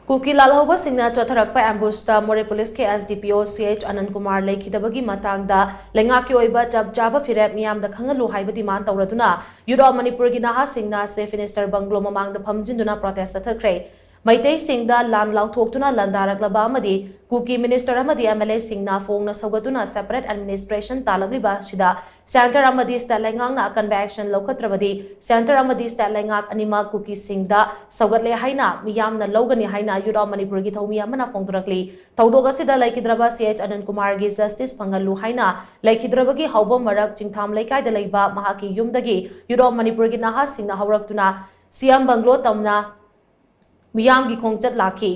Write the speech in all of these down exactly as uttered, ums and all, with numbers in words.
ꯀꯨꯀꯤ ꯂꯥꯜꯍꯧꯕꯁꯤꯡꯅ ꯆꯠꯊꯔꯛꯄ ꯑꯦꯝꯕꯨꯁꯇ ꯃꯣꯔꯦ ꯄꯨꯂꯤꯁꯀꯤ S D ꯄꯤ ꯑꯣ ꯁꯤ ꯑꯩꯆ ꯑꯅꯟ ꯀꯨꯃꯥꯔ ꯂꯩꯈꯤꯗꯕꯒꯤ ꯃꯇꯥꯡꯗ ꯂꯩꯉꯥꯛꯀꯤ ꯑꯣꯏꯕ ꯆꯞ ꯆꯥꯕ ꯐꯤꯔꯦꯞ ꯃꯤꯌꯥꯝꯗ ꯈꯪꯍꯜꯂꯨ ꯍꯥꯏꯕ ꯗꯤꯃꯥꯟ ꯇꯧꯔꯗꯨꯅ ꯌꯨꯠ ꯑꯣꯐ ꯃꯅꯤꯄꯨꯔꯒꯤ ꯅꯍꯥꯁꯤꯡꯅ ꯆꯤꯐ ꯃꯤꯅꯤꯁꯇꯔ ꯕꯪꯒ꯭ꯂꯣ ꯃꯃꯥꯡꯗ ꯐꯝꯖꯤꯟꯗꯨꯅ ꯄ꯭ꯔꯣꯇꯦꯁ ꯆꯠꯊꯈ꯭ꯔꯦ꯫ ꯃꯩꯇꯩꯁꯤꯡꯗ ꯂꯥꯟ ꯂꯥꯎꯊꯣꯛꯇꯨꯅ ꯂꯥꯟꯗꯥꯔꯛꯂꯕ ꯑꯃꯗꯤ ꯀꯨꯀꯤ ꯃꯤꯅꯤꯁꯇꯔ ꯑꯃꯗꯤ ꯑꯦꯝ ꯑꯦꯜ ꯑꯦꯁꯤꯡꯅ ꯐꯣꯡꯅ ꯁꯧꯒꯠꯇꯨꯅ ꯁꯦꯄꯔꯦꯠ ꯑꯦꯗꯃꯤꯅꯤꯁꯇ꯭ꯔꯦꯁꯟ ꯇꯥꯜꯂꯛꯂꯤꯕ ꯑꯁꯤꯗ ꯁꯦꯟꯇꯔ ꯑꯃꯗꯤ ꯁ꯭ꯇꯦꯠ ꯂꯩꯉꯥꯛꯅ ꯑꯀꯟꯕ ꯑꯦꯛꯁꯟ ꯂꯧꯈꯠꯇ꯭ꯔꯕꯗꯤ ꯁꯦꯟꯇꯔ ꯑꯃꯗꯤ ꯁ꯭ꯇꯦꯠ ꯂꯩꯉꯥꯛ ꯑꯅꯤꯃꯛ ꯀꯨꯀꯤꯁꯤꯡꯗ ꯁꯧꯒꯠꯂꯦ ꯍꯥꯏꯅ ꯃꯤꯌꯥꯝꯅ ꯂꯧꯒꯅꯤ ꯍꯥꯏꯅ ꯌꯨꯠ ꯑꯣꯐ ꯃꯅꯤꯄꯨꯔꯒꯤ ꯊꯧꯃꯤ ꯑꯃꯅ ꯐꯣꯡꯗꯣꯔꯛꯂꯤ꯫ ꯊꯧꯗꯣꯛ ꯑꯁꯤꯗ ꯂꯩꯈꯤꯗ꯭ꯔꯕ ꯁꯤ ꯑꯩꯆ ꯑꯅꯟ ꯀꯨꯃꯥꯔꯒꯤ ꯖꯁꯇꯤꯁ ꯐꯪꯍꯜꯂꯨ ꯍꯥꯏꯅ ꯂꯩꯈꯤꯗ꯭ꯔꯕꯒꯤ ꯍꯧꯕ ꯃꯔꯛ ꯆꯤꯡꯊꯥꯝ ꯂꯩꯀꯥꯏꯗ ꯂꯩꯕ ꯃꯍꯥꯛꯀꯤ ꯌꯨꯝꯗꯒꯤ ꯌꯨꯠ ꯑꯣꯐ ꯃꯅꯤꯄꯨꯔꯒꯤ ꯅꯍꯥꯁꯤꯡꯅ ꯍꯧꯔꯛꯇꯨꯅ ꯁꯤ ꯑꯦꯝ ꯕꯪꯒ꯭ꯂꯣ ꯇꯝꯅ ꯃꯤꯌꯥꯝꯒꯤ ꯈꯣꯡꯆꯠ ꯂꯥꯛꯈꯤ꯫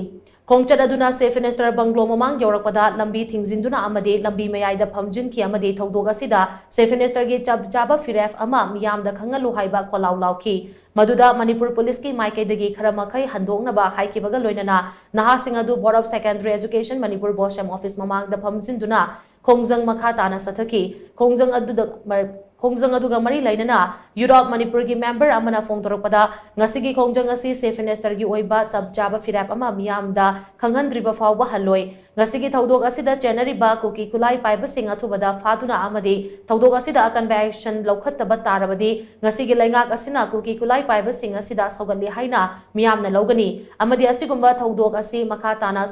ꯈꯣꯡꯆꯠ ꯑꯗꯨꯅ ꯆꯤꯐ ꯃꯤꯅꯤꯁꯇꯔ ꯕꯪꯒ꯭ꯂꯣ ꯃꯃꯥꯡ ꯌꯧꯔꯛꯄꯗ ꯂꯝꯕꯤ ꯊꯤꯡꯖꯤꯟꯗꯨꯅ ꯑꯃꯗꯤ ꯂꯝꯕꯤ ꯃꯌꯥꯏꯗ ꯐꯝꯖꯤꯟꯈꯤ ꯑꯃꯗꯤ ꯊꯧꯗꯣꯛ ꯑꯁꯤꯗ ꯆꯤꯐ ꯃꯤꯅꯤꯁꯇꯔꯒꯤ ꯆꯞ ꯆꯥꯕ ꯐꯤꯔꯦꯞ ꯑꯃ ꯃꯤꯌꯥꯝꯗ ꯈꯪꯍꯜꯂꯨ ꯍꯥꯏꯕ ꯈꯣꯜꯂꯥꯎ ꯂꯥꯎꯈꯤ꯫ ꯃꯗꯨꯗ ꯃꯅꯤꯄꯨꯔ ꯄꯨꯂꯤꯁꯀꯤ ꯃꯥꯏꯀꯩꯗꯒꯤ ꯈꯔ ꯃꯈꯩ ꯍꯟꯗꯣꯛꯅꯕ ꯍꯥꯏꯈꯤꯕꯒ ꯂꯣꯏꯅꯅ ꯅꯍꯥꯁꯤꯡ ꯑꯗꯨ Board of Secondary Education Manipur, BOSEM office ꯃꯃꯥꯡꯗ ꯐꯝꯖꯤꯟꯗꯨꯅ ꯈꯣꯡꯖꯪ ꯃꯈꯥ ꯇꯥꯅ ꯆꯠꯊꯈꯤ꯫ ꯈꯣꯡꯖꯪ ꯑꯗꯨꯗ ꯃꯔ-, ꯈꯣꯡꯖꯪ ꯑꯗꯨꯒ ꯃꯔꯤ ꯂꯩꯅꯅ ꯌꯨꯠ ꯑꯣꯐ ꯃꯅꯤꯄꯨꯔꯒꯤ ꯃꯦꯝꯕꯔ ꯑꯃꯅ ꯐꯣꯡꯗꯣꯔꯛꯄꯗ, ꯉꯁꯤꯒꯤ ꯈꯣꯡꯖꯪ ꯑꯁꯤ ꯆꯤꯐ ꯃꯤꯅꯤꯁꯇꯔꯒꯤ ꯑꯣꯏꯕ ꯆꯞ ꯆꯥꯕ ꯐꯤꯔꯦꯞ ꯑꯃ ꯃꯤꯌꯥꯝꯗ ꯈꯪꯍꯟꯗ꯭ꯔꯤꯕ ꯐꯥꯎꯕ ꯍꯜꯂꯣꯏ꯫ ꯉꯁꯤꯒꯤ ꯊꯧꯗꯣꯛ ꯑꯁꯤꯗ ꯆꯦꯟꯅꯔꯤꯕ ꯀꯨꯀꯤ ꯈꯨꯠꯂꯥꯏ ꯄꯥꯏꯕꯁꯤꯡ ꯑꯊꯨꯕꯗ ꯐꯥꯗꯨꯅ ꯑꯃꯗꯤ ꯊꯧꯗꯣꯛ ꯑꯁꯤꯗ ꯑꯀꯟꯕ ꯑꯦꯛꯁꯟ ꯂꯧꯈꯠꯇꯕ ꯇꯥꯔꯕꯗꯤ, ꯉꯁꯤꯒꯤ ꯂꯩꯉꯥꯛ ꯑꯁꯤꯅ ꯀꯨꯀꯤ ꯈꯨꯠꯂꯥꯏ ꯄꯥꯏꯕꯁꯤꯡ ꯑꯁꯤꯗ ꯁꯧꯒꯠꯂꯤ ꯍꯥꯏꯅ ꯃꯤꯌꯥꯝꯅ ꯂꯧꯒꯅꯤ ꯑꯃꯗꯤ ꯑꯁꯤꯒꯨꯝꯕ ꯊꯧꯗꯣꯛ ꯑꯁꯤ ꯃꯈꯥ ꯇꯥꯅ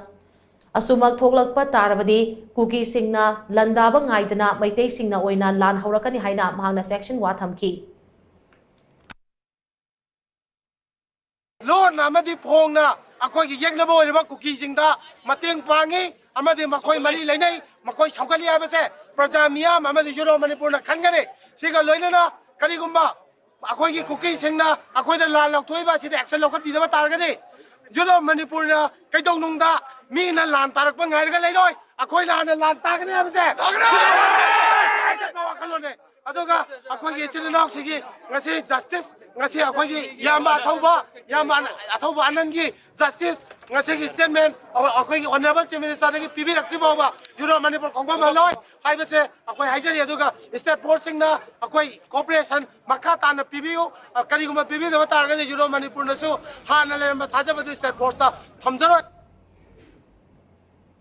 ꯑꯁꯨꯃꯛ ꯊꯣꯛꯂꯛꯄ ꯇꯥꯔꯕꯗꯤ ꯀꯨꯀꯤꯁꯤꯡꯅ ꯂꯥꯟꯗꯥꯕ ꯉꯥꯏꯗꯅ ꯃꯩꯇꯩꯁꯤꯡꯅ ꯑꯣꯏꯅ ꯂꯥꯟ ꯍꯧꯔꯛꯀꯅꯤ ꯍꯥꯏꯅ ꯃꯍꯥꯛꯅ ꯆꯦꯛꯁꯤꯟ ꯋꯥ ꯊꯝꯈꯤ꯫ ꯂꯣꯟꯅ ꯑꯃꯗꯤ ꯐꯣꯡꯅ ꯑꯩꯈꯣꯏꯒꯤ ꯌꯦꯛꯅꯕ ꯑꯣꯏꯔꯤꯕ ꯀꯨꯀꯤꯁꯤꯡꯗ ꯃꯇꯦꯡ ꯄꯥꯡꯉꯤ ꯑꯃꯗꯤ ꯃꯈꯣꯏ ꯃꯔꯤ ꯂꯩꯅꯩ, ꯃꯈꯣꯏ ꯁꯧꯒꯠꯂꯤ ꯍꯥꯏꯕꯁꯦ ꯄ꯭ꯔꯖꯥ ꯃꯤꯌꯥꯝ ꯑꯃꯗꯤ ꯌꯨꯠ ꯑꯣꯐ ꯃꯅꯤꯄꯨꯔꯅ ꯈꯟꯒꯅꯤ꯫ ꯁꯤꯒ ꯂꯣꯏꯅꯅ ꯀꯔꯤꯒꯨꯝꯕ ꯑꯩꯈꯣꯏꯒꯤ ꯀꯨꯀꯤꯁꯤꯡꯅ ꯑꯩꯈꯣꯏꯗ ꯂꯥꯟ ꯂꯧꯊꯣꯛꯏꯕ ꯑꯁꯤꯗ ꯑꯦꯛꯁꯟ ꯂꯧꯈꯠꯄꯤꯗꯕ ꯇꯥꯔꯒꯗꯤ ꯌꯨꯠ ꯑꯣꯐ ꯃꯅꯤꯄꯨꯔꯅ ꯀꯩꯗꯧꯅꯨꯡꯗ ꯃꯤꯅ ꯂꯥꯟ ꯇꯥꯔꯛꯄ ꯉꯥꯏꯔꯒ ꯂꯩꯔꯣꯏ꯫ ꯑꯩꯈꯣꯏꯅ ꯍꯥꯟꯅ ꯂꯥꯟ ꯇꯥꯒꯅꯤ ꯍꯥꯏꯕꯁꯦ ꯋꯥꯈꯜꯂꯣꯟꯅꯦ꯫ ꯑꯗꯨꯒ ꯑꯩꯈꯣꯏꯒꯤ ꯏꯆꯤꯜ ꯏꯅꯥꯎꯁꯤꯒꯤ ꯉꯁꯤ ꯖꯁꯇꯤꯁ, ꯉꯁꯤ ꯑꯩꯈꯣꯏꯒꯤ ꯏꯌꯥꯝꯕ ꯑꯊꯧꯕ, ꯏꯌꯥꯝꯕ ꯑꯊꯧꯕ ꯑꯅꯟꯒꯤ ꯖꯁꯇꯤꯁ, ꯉꯁꯤꯒꯤ ꯁ꯭ꯇꯦꯠꯃꯦꯟ ꯑꯩꯈꯣꯏꯒꯤ ꯑꯣꯅꯔꯦꯕꯜ ꯆꯤꯐ ꯃꯤꯅꯤꯁꯇꯔꯗꯒꯤ ꯄꯤꯕꯤꯔꯛꯇ꯭ꯔꯤ ꯐꯥꯎꯕ ꯌꯨꯔꯣ ꯃꯅꯤꯄꯨꯔ ꯈꯣꯡꯕ ꯍꯜꯂꯣꯏ ꯍꯥꯏꯕꯁꯦ ꯑꯩꯈꯣꯏ ꯍꯥꯏꯖꯔꯤ꯫ ꯑꯗꯨꯒ ꯁ꯭ꯇꯦꯠ ꯕꯣꯔꯗꯁꯤꯡꯅ ꯑꯩꯈꯣꯏ ꯀꯣꯑꯣꯄꯔꯦꯁꯟ ꯃꯈꯥ ꯇꯥꯅ ꯄꯤꯕꯤꯌꯨ꯫ ꯑ, ꯀꯔꯤꯒꯨꯝꯕ ꯄꯤꯕꯤꯗꯕ ꯇꯥꯔꯒꯗꯤ ꯌꯨꯔꯣ ꯃꯅꯤꯄꯨꯔꯅꯁꯨ ꯍꯥꯟꯅ ꯂꯩꯔꯝꯕ ꯊꯥꯖꯕꯗꯨ ꯁ꯭ꯇꯦꯠ ꯕꯣꯔꯗꯇ ꯊꯝꯖꯔꯣꯏ꯫